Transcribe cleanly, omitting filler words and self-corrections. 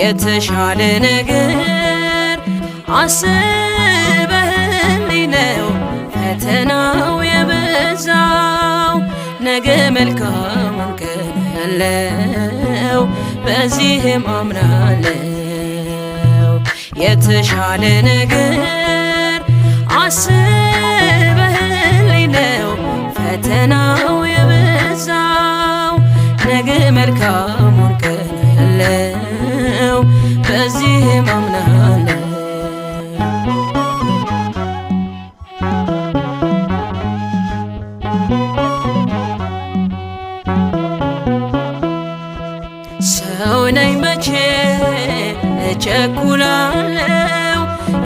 የተሻለ ነገር አስበህልኝ ነው ፈተናው የበዛው። ነገ መልካሙን ቀን አለው፣ በዚህም አምናለው። የተሻለ ነገር አስበህልኝ ነው ፈተናው የበዛው። ነገ መልካሙን ቀን አለው፣ በዚህም አምናለው።